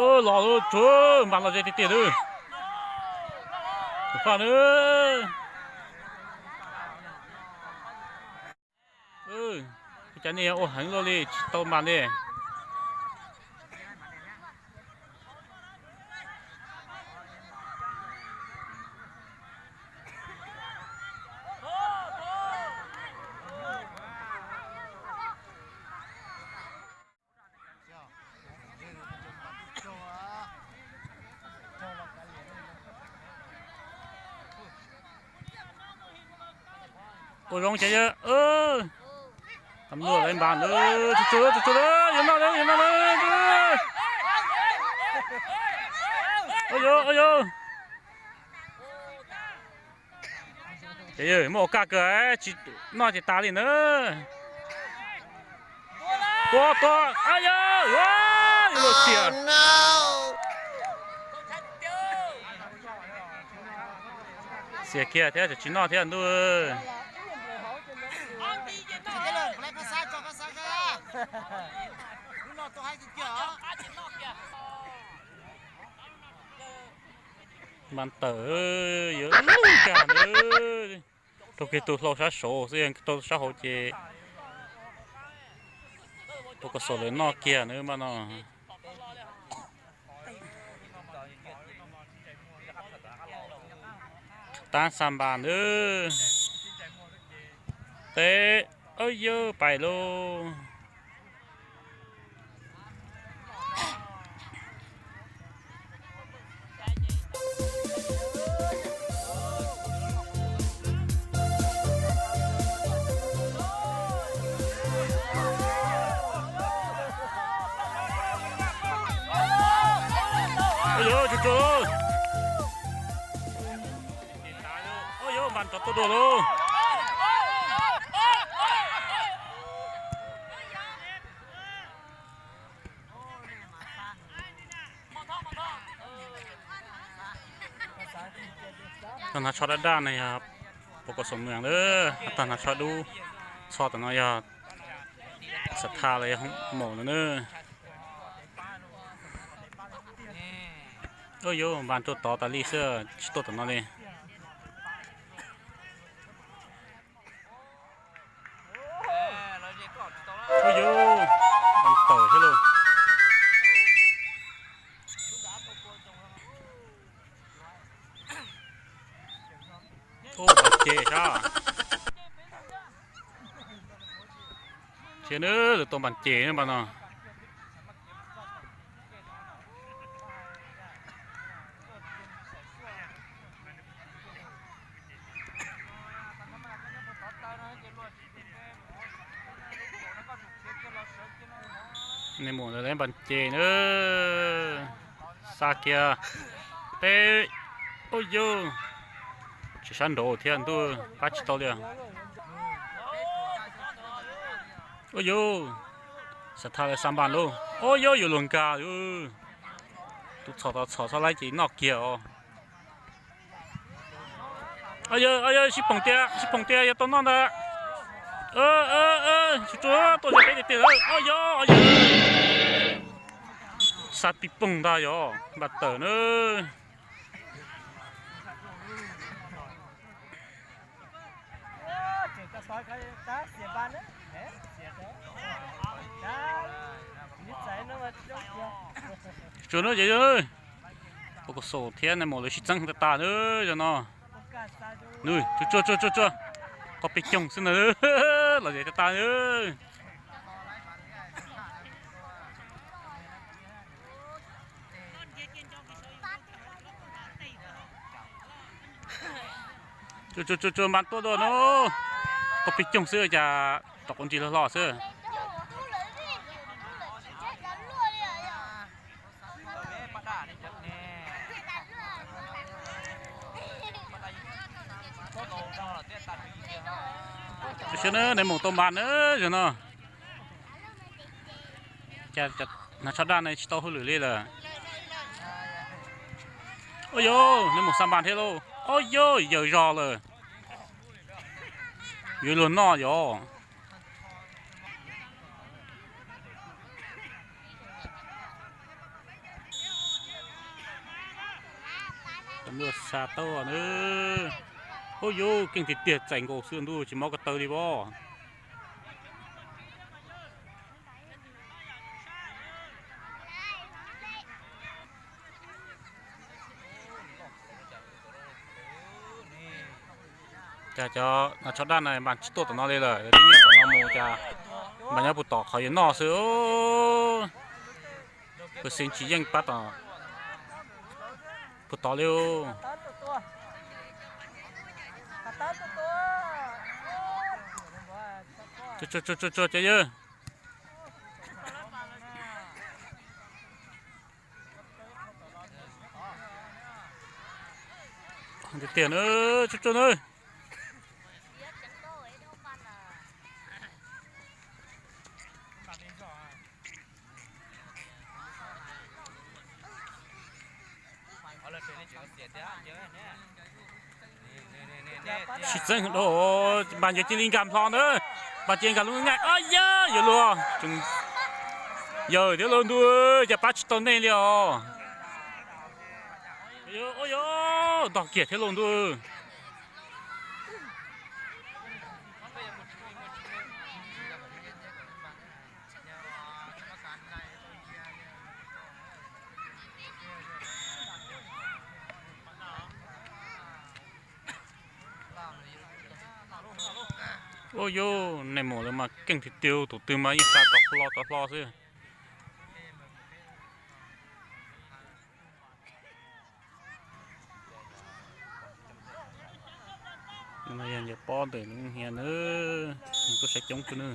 Los tsuav npas los ze tiag tiag lawm. Tus faj na. Ua cas nej ua heev luaj li tsis tau npas li. Ua zoo ces yog tam luaj lawv npas lawm, tsuag tsuag tsuag tsuag, yuav noj lawm yuav noj lawm. Ua yuav ua yuav. Ces muaj ua kaj kawg, tsis noj ces tas li na. Tua tua, a yog, luag xiam. Xiam kiag thiab tsis noj thiab ntuj. Npas tawm, yuav lub kag na. Raug kiag tus hlau sab saud xwb, yog raug sab hauv ces tus Kaus Xaum lawv noj kiag na mas no. Tab xa npas na. Teb, ub yawg pais lauj. Ub yuav, tsuag tsuag. Ub yuav, npas rov tuaj dua lauj. Tag hnav tsho daj daj no yog pos Kaus Xaum Mws lawm, tag hnav tsho dub txho tam no yog Xav Thas los yog Maum lawm na. Ub yuav, npas tuaj tod tas li xwb, tsis tuaj tom no li. Ub yuav, npas tawm thiab lauj. Ub, npas ces sab. Sia na, lawv tau npas ces na npas no. Nej mus lawv npas ces na. Xa kiag. Teb. Ub yuav, tsis sab nraud thiab ntuj, pab tsis tau li. Ub yuav, Xav Thas lawv xa npas lauj. Ub yuav, yuav luag nkag. Tus txhom tod txhom txhob laib ces noj kiag os. Yog sib phoom tias, sib phoom tias yog tau noj ntag. Tsuag tsuag tuaj ze peb tiag tiag lawm. Yog, yog, xa pis poog ntag yog npas tawm na. Tsuag na ces, pos Kaus Xaum thiab nais maum lawv sib txeeb tas tas na yog no. Nws tsuag tsuag tsuag tsuag, qhov pes coog xwb na, los zem tas tas na. Tsuag tsuag tsuag, npas tuaj dua no. Qhov pes coog xwb cas tom quav nrig hlo hlo xwb. Sawv na, nais maum tau npas na yog no. Cas hnav tsho daj no tsis tau hauj lwm li lawm. Ub yuav, nais maum xa npas thiab lauj. Ub yuav, yawm zos lawm. Yuav luag noj yom. Ntuj, xa tau na. Ub yuv, keej tiag tiag, txais nkaus xwb ntuj, tsis mob ko taw li os. Cas cov tsho daj na npas tsis tuaj tom no li lawm, twb nyiam tom no mus cas npas nyob puag tom qhov yuav noj xwb. Kuv xeev tsis yeej pab tom puag tom li. Tsuag tsuag tsuag tsuag cov yawg. Tiag tiag na, tsuag tsuag na. Tsis txeeb, npas yuav cia li nkag nplho ntawd, npas cia li nkag lub nqaij, yawg yuav luag, yawg thiab lauj ntuj, cas pab tsis tau nej li os. Ntog kiag thiab lauj ntuj. Ua yuv, nej mus lawm mas keej tiag tiag, tus twg mas yeej xa tau hlo tau hlo xwb. Yog ncaws pob ntawm hia na, tuaj saib coob xwb na.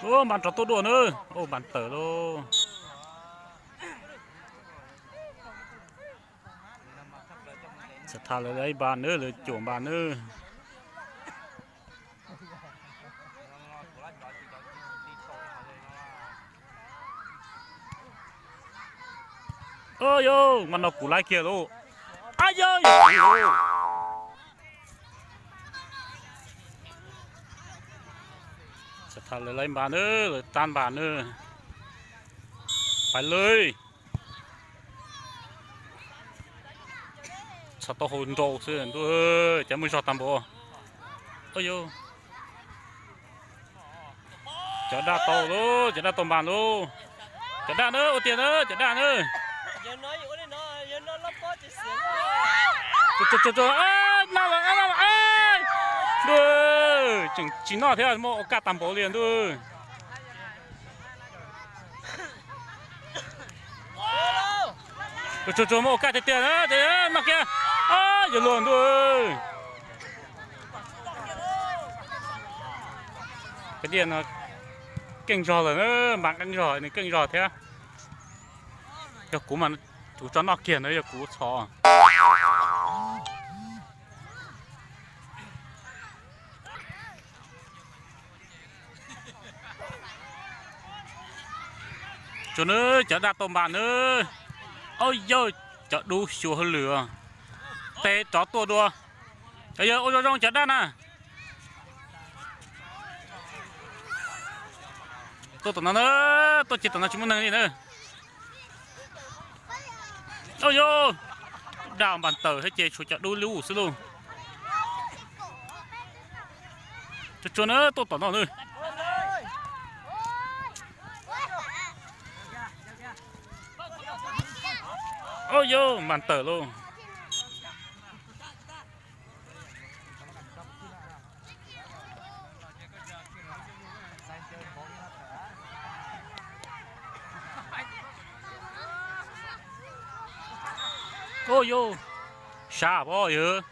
Ua npas rov tuaj dua na, ua npas tawm lauj. Txawm tham lawv ib npas na, lawv cuam npas na. Yog mas no kuv laib kiag lauj. Ab yog, txawm tham lawv laib npas na, lawv tab npas na. Pais lawm. Txhos tau hau nrau xwb ntuj, cov muaj zog tag npaum. Cov daj tau lauj, cov daj tau npas lauj. Cov daj na, ua tiag na, cov daj na. Noj lawm, noj lawm, ntuj, tseem tsis noj thiab, muaj ua kaj tag npaum li ntuj. Tsuag tsuag, muaj ua kaj tiag tiag na, noj kiag. Yuav luag ntuj. Kwv tij no keej zog lawm, npas qeeb zog, nws keej zog thiab. Yog kuv mas kuv tso noj kiag ntawd, yog kuv txhos. Tsuag na, cov daj tau npas na. Au yawg, cov dub xyuas hauj lwm. Tes rov tuaj dua. Cov yawg ua zoo zoo cov daj na. Tuaj tom no na, tuaj cia tom no tsis muaj neeg li na. Au yawg, daj npas tawm thiab ces tshuav cov dub lub xwb lauj. Tsuag tsuag na, tuaj tom no na. Au yawg, npas tawm lauj. Au yawg, sab pob yawg.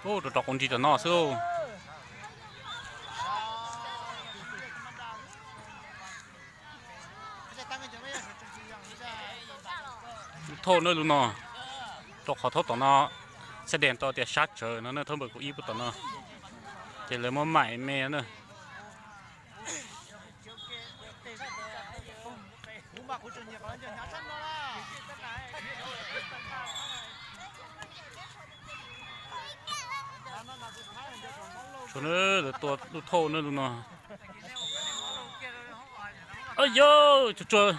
Rau rau quav nrig rau no xwb lauj. Thauj na lub no, rau qhov thauj tom no, xab dees tau tias sab tsawv no na, thauj npawb kaum ib puag tom no, ces lawv muab maim me na. Lawv tua lub thauj na lub no. Yog, tsuag tsuag,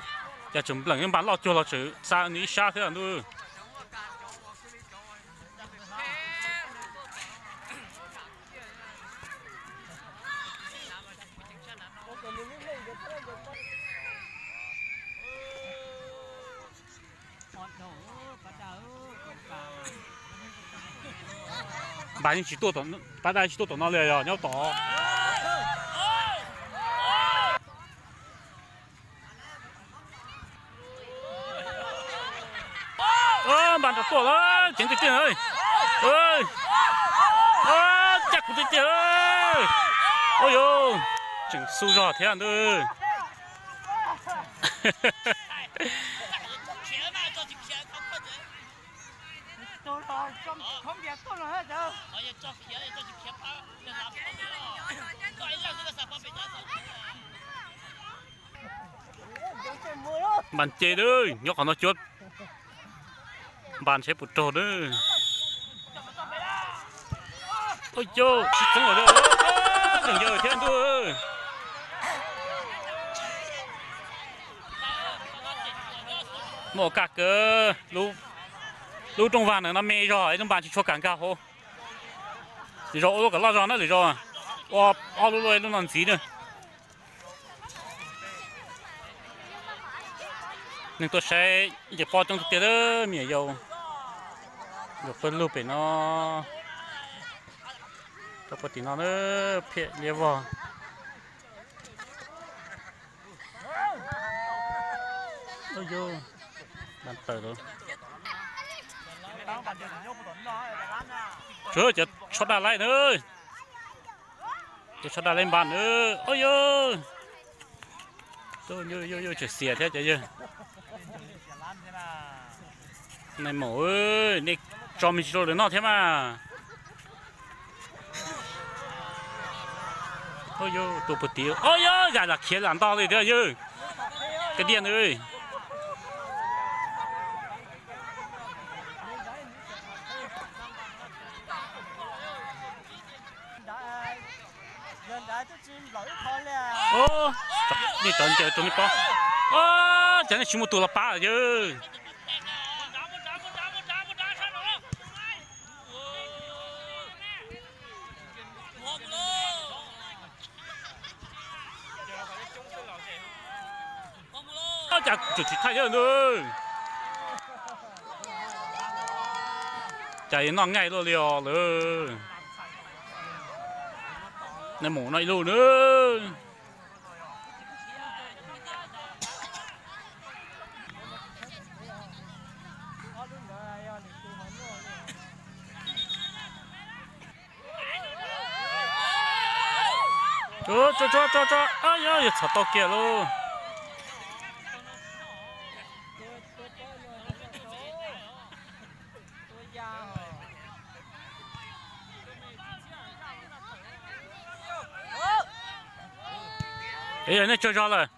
cas tseem npleem npas loj cuag los tseem xa nws ib sab thiab ntuj. Npas yeej tsis tuaj, pab dab tsis tuaj tom no li, yog nyob tom. Npas nrov tuaj lawm, ceev tiag tiag. Caj kuv tiag tiag. Ua yog, tseem xu zog thiab ntuj. Npas ces, nyob qhov no cuab. Npas ntshe puas raug na. Sib txeeb, zeem yawg thiab ntuj. Muaj kaj kawg, lub rooj vag ntawm no me zog es lub npas tsis tshua kam nkag hauv. Lwm zaus ua lub kom loj zog na, lwm zaus ua ob lub loj lub no ntxiv na. Neeg tuaj saib nce pob coob tiag tiag, me nyuam yaus, yuav pawg lug pem no, rau puag tim no na, phiaj liab vog. Tawm lawm. Tsuav cov tsho daj laib na. Cov tsho daj laib npas na. Ua yog, tseem xiam thiab cov yawg. Nais maum, nej tso me ntsis rau lawv noj thiab mas. Ua yog, tua puag tim, ua yog, zam lam khiav lam nto li thiab yawg. Kab diaj nws. Nej cov ncaws rau nej pob. Cas nej tsis muaj tus los pab yawg. Cas tseem tsis thaij thiab ntuj. Cas yuav noj nqaij luaj li os lawm. Nais maum noj ib lub na. Tso, tso, tso, tso, yog txhom tau kiag lauj. Es yog nej tsaug zog lawm,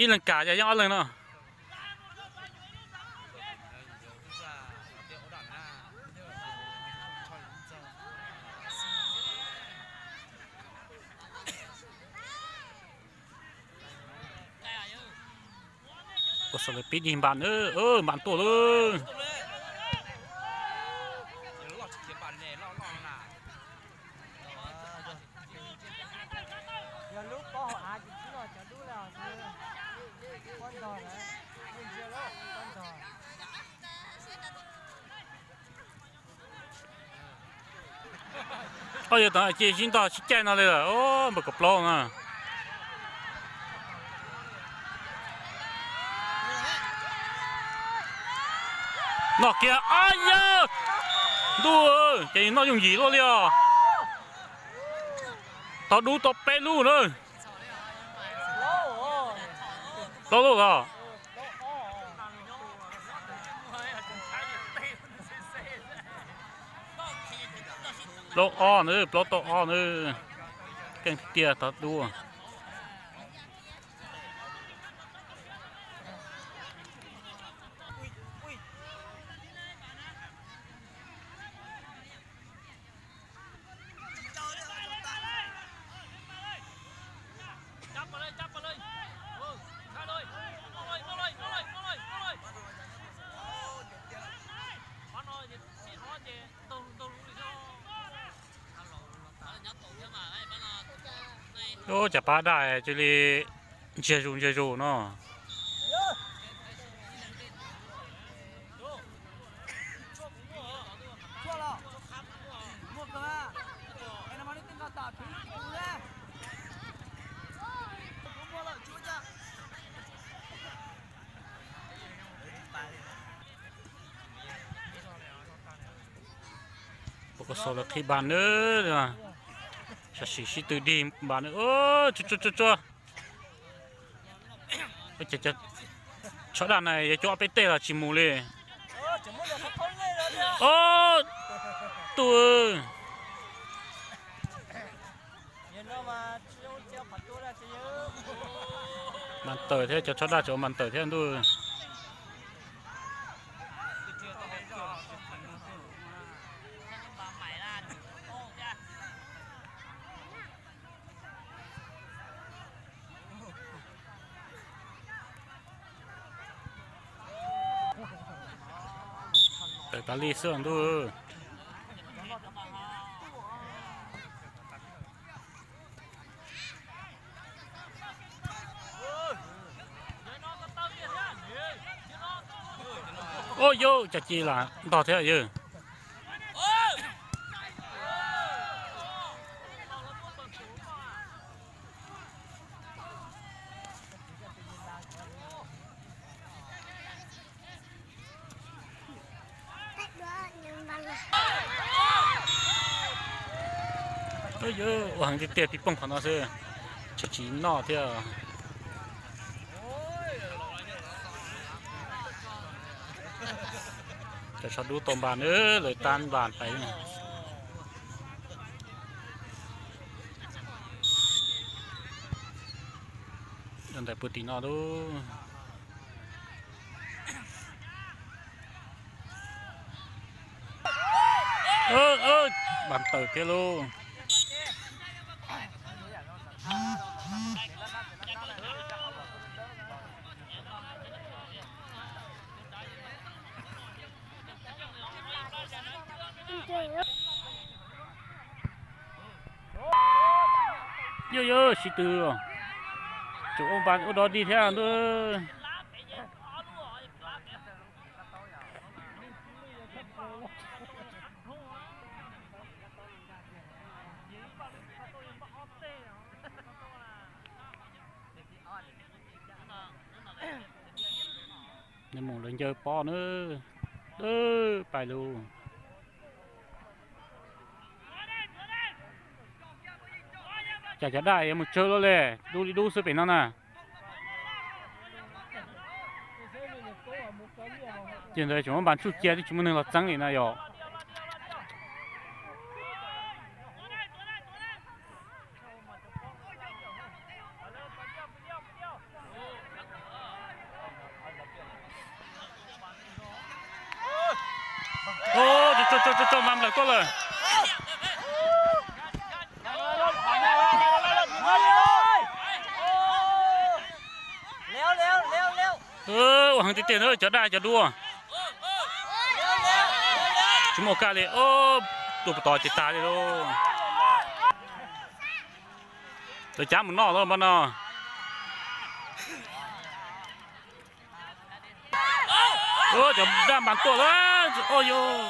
ib leeg kam, yog yeej ob leeg no. Ua xav lawv pib dig npas na, npas tuaj lawm. Ob yawg tod ces sib ntog sib caij no li lawm, npawg Kaus Plaub na. Noj kiag, ab yawg, ntuj, ces noj yooj yim luaj li os. Tau dub tau peb lub na. Plaub lub los? Plaub ob na, plaub tau ob na. Keej tiag tau dub. Ub, cas pab daj cia li ntsiag zus ntsiag zus no. Pom koj sau lawv qhib npas nawb. Sam sim sib tw dig npas nawb. Tsuag tsuag tsuag. Tsho daj na yuav cuab peb teg los tsis mus li. Ob tug. Mas tawm thiab, cov tsho daj tseem mas tawm thiab ntuj. Tawm tas li xwb ntuj. Ua yus cas ci lam ntog thiab yawg. Ua heev tiag tiag, pib pooj qhov no xwb, tsis tsis noj thiab. Cov tsho dub tau npas nawb, lawv tab npas pais. Ntawm puag tim no lub. Npas tawm thiab lauj. Yog yog sib tw, tseem ua npas ua dog dig thiab ntuj. Nws mus lawv ncaws pob na. Pais lug. Cas cov daj yuav mus tsawg luaj li, dub li dub xwb pem no na. Ces ntawd tseem muab npas tsuj cia twb tsis muaj neeg los txeeb li na yom. Tso tso tso, npas nplawm tuaj lawm. Ua heev tiag tiag na cov daj cov dub. Tsis muaj kaj li, tua puas tod ces tas li lauj. Lawv cav mus noj lawm npab no. Cov daj npas tuaj lawm, o yog,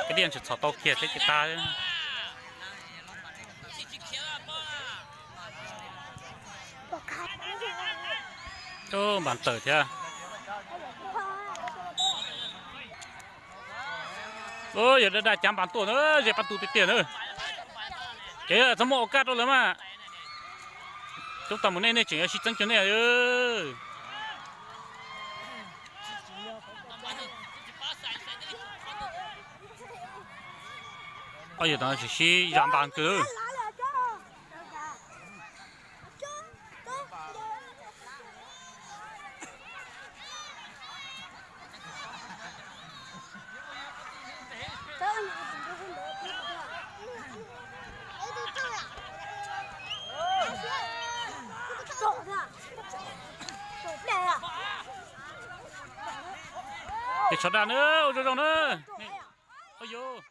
kwv tij tseem txhom tau kiag thiab ces tas. Npas tawm thiab. Yog daj daj cav npas tuaj na, ze pab tu tiag tiag na. Ces txhob muab ua kaj rau lawv mas. Coob tau mus nej, nej tseem yuav sib txeeb cuag nej. Ob yawg tseem sib zam npas kawg. Ces tsho daj na, ua zoo zoo na. Ua yus.